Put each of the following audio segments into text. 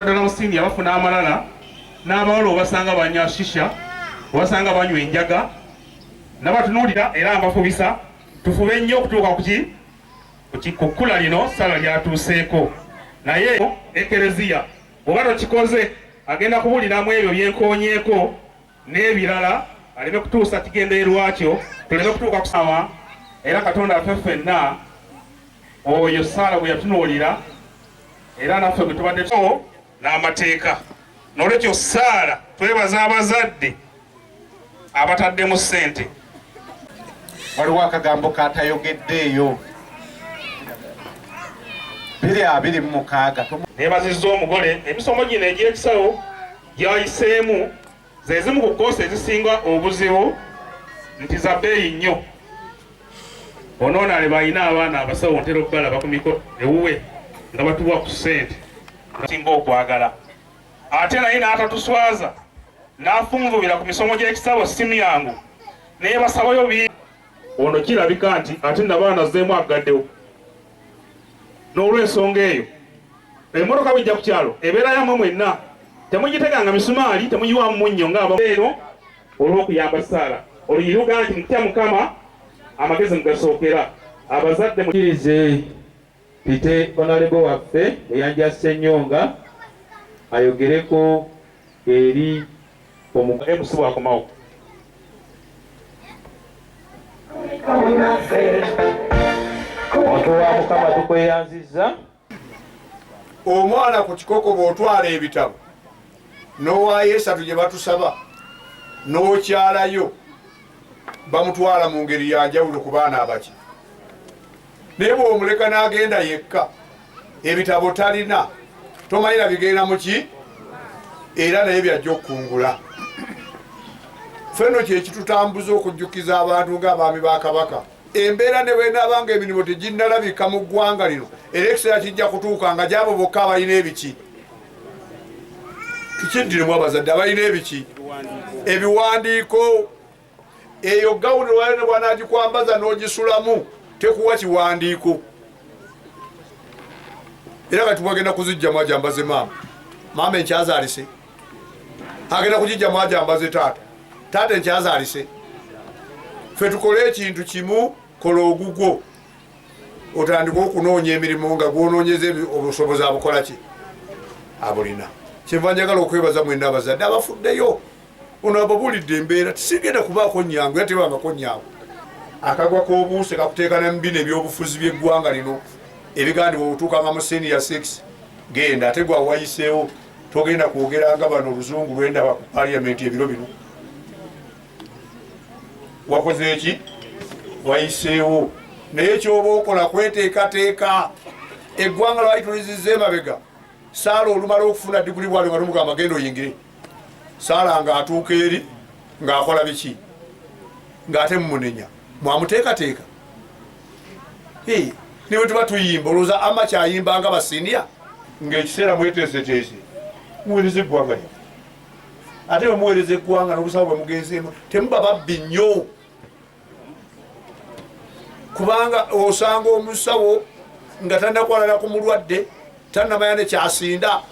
Ddala busindi abafuna amalala n'abawala obasanga banywa shisha, obasanga banywa enjaga, nabatunuulira era mbafubisa tufube nnyo okutuuka kuki ku kkula lino Sara lyatuuseeko. Naye Ekereziya bw'oba tokikoze agenda kubuliramu ebyo byenkoonyeeko n'ebirala aleme kutuusa kigendererwa kyo, tuleme kutuuka kusawa. Era Katonda waffe ffenna oyo Sara bwe yatunuulira era naffe bwe tubadde n'amateeka. N'olwekyo Sara twebaza abazadde abataddemu ssente. Waliwo akagambo katayogeddeeyo 2026. Neebazizza omugole emisomo gino egy'ekisawo gyayiseemu ze zimu ku kkoosi ezisinga obuzibu nti za bbeeyi nnyo. Onoonale balina abaana abasawo ntera okubalaba ku miko ewuwe nga batuwa ku ssente singa okwagala, ate naye n'atatuswaza n'afunvubira ku misomo gy'ekisawo si myangu naye basabayo bi ono kirabika nti ate nabaana azzeemu agaddewo. N'olw'ensonga eyo emmotoka bw'ejja ku kyalo ebeera yammwe mwenna, temugiteganga misumaali, temugiwamu munnyo ng'aba eno olw'okuyamba Sara. Olunyiriri lugamba nti mutya Mukama, amagezi mugasookera abazadde. Kkirize Pite Honorable waffe Muyanja Ssenyonga ayogereko eri MC bw'akomawo. Muntu wa Mukama tukweyanzizza. Omwana ku kikoko bw'otwala ebitabo n'owaayo esatu gye batusaba n'okyalayo bamutwala mu ngeri ya njawulo ku baana abaki, naye bw'omuleka n'agenda yekka ebitabo talina, tomanyira bigenda muki, era naye byajja okukungula. Ffenno kyekitutambuza okujjukiza abantu ng'abaami ba Kabaka embeera ne bwenaabanga emirimu teginnalabika mu ggwanga lino, era ekiseera kijja kutuuka nga gyabo bokka abalina ebiki tukiddiremu abazadde abalina ebiki ebiwandiiko. Eyo gawuni lwayo ne bwanagikwambaza n'ogisulamu tekuwa kiwandiiko, era kati wagenda kuzijjamu ajambaze maama, maama enkyazaalise agenda kugijjamu ajambaze taata, taata enkyazaalise. Ffe tukole ekintu kimu, kola ogugwo otandike okunoonya emirimu nga gwonoonyeza obusobozi abukola ki abulina. Kyenva njagala okwebaza mwenna abazadde abafuddeyo. Ono ababuulidde embeera tisigenda kubaako nyangu era tebangako nyangu. Akagwa k'obuuse kakuteeka na mubino ebyobufuzi by'eggwanga lino ebigandibwa otuukanga mu senior 6 genda ate gwa wayiseewo togenda kwogera nga bano oluzungu lwendaba ku parliament ebiro bino. Wakoze eki wayiseewo, naye kyoba okola kweteekateeka. Eggwanga lwali tulizizza emabega. Saala olumala okufuna diguli bwali nga tumugamba genda oyingire, Saala ng'atuuka eri ng'akola biki ng'ate mumunenya mwamuteekateeka. Ne bwe tuba tuyimba olowooza ama kyayimba nga basinia ng'ekiseera mweteeseteese muweereza eggwanga lyaffe, ate bwe muweereza eggwanga n'obusawo bwe mugenzeemu temuba babbi nnyo, kubanga osanga omusawo nga tannakwalala ku mulwadde, tannamanya ne kyasinda,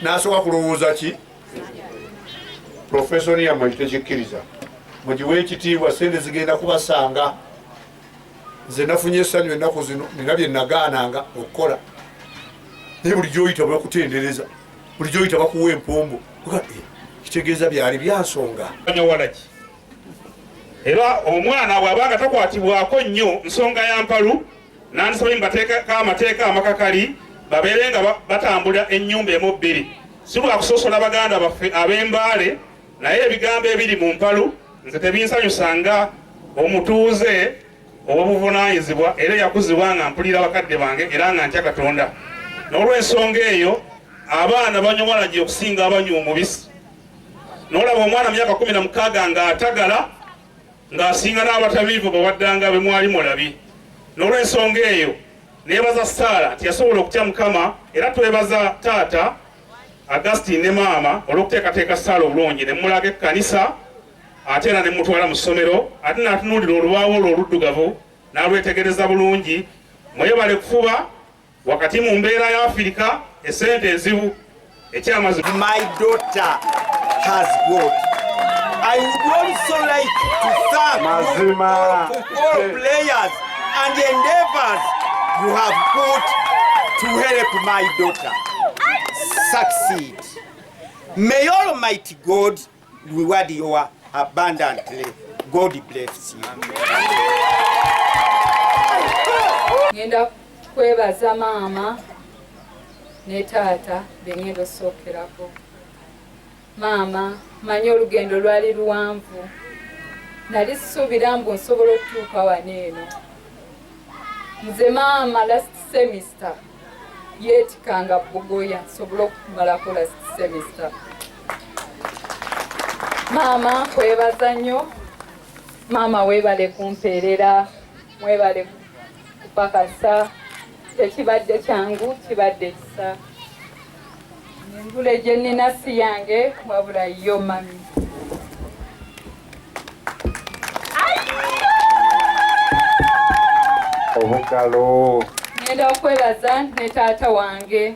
n'asooka kulowooza ki. Profesoni yammwe tekikkiriza mugiwe ekitiibwa, sente zigenda kubasanga. Nze nafunye essanyu ennaku zino, nina bye nagaananga okukola, naye buli gy'oyita bakutendereza, buli gy'oyita bakuwa empombo, kitegeeza byali byansonga. Walagi era omwana bw'abanga takwatibwako nnyo nsonga ya mpalu, nandisabye mbateekako amateeka amakakali babeere nga batambula ennyumba emu bbiri, si lwa kusosola baganda baffe ab'Embaale, naye ebigambo ebiri mu mpalu nze tebinsanyusa nga omutuuze ow'obuvunaanyizibwa era eyakuzibwa nga mpulira bakadde bange era nga ntya Katonda. N'olw'ensonga eyo abaana banywa walagi okusinga abanywa omubisi. N'olaba omwana myaka 16 ng'atagala ng'asinga n'abatabiivu bawaddanga be mwali mulabye. N'olw'ensonga eyo neebaza Saala nti yasobola okutya Mukama, era twebaza taata Augustine ne maama olw'okuteekateeka Saala obulungi ne mulaga ekkanisa, ate era ne mutwala mu ssomero, ate n'atunuulira olubaawo olwo oluddugavu n'alwetegereza bulungi. Mwebale kufuba wakati mu mbeera ya Afirika, esente enzibu. Ekyamazima my daughter has got. I would also like to thank you all for all players and endeavors you have put to help my daughter succeed. May Almighty God reward you abundantly. God bless you. Ngenda kwebaza maama ne taata bengenda osookerako. Maama, manyi olugendo lwali luwanvu, nali sisuubira mbu nsobola otutuuka wano eno. Nze maama last semester yeetikanga bugoya nsobole okumalako last semester. Maama nkwebaza nnyo, maama weebale kumpeerera, mwebale kupakasa, tekibadde kyangu, kibadde kisa. Engule gye nnina si yange wabula yo mami. Obugalo. Ngenda okwebaza ne taata wange.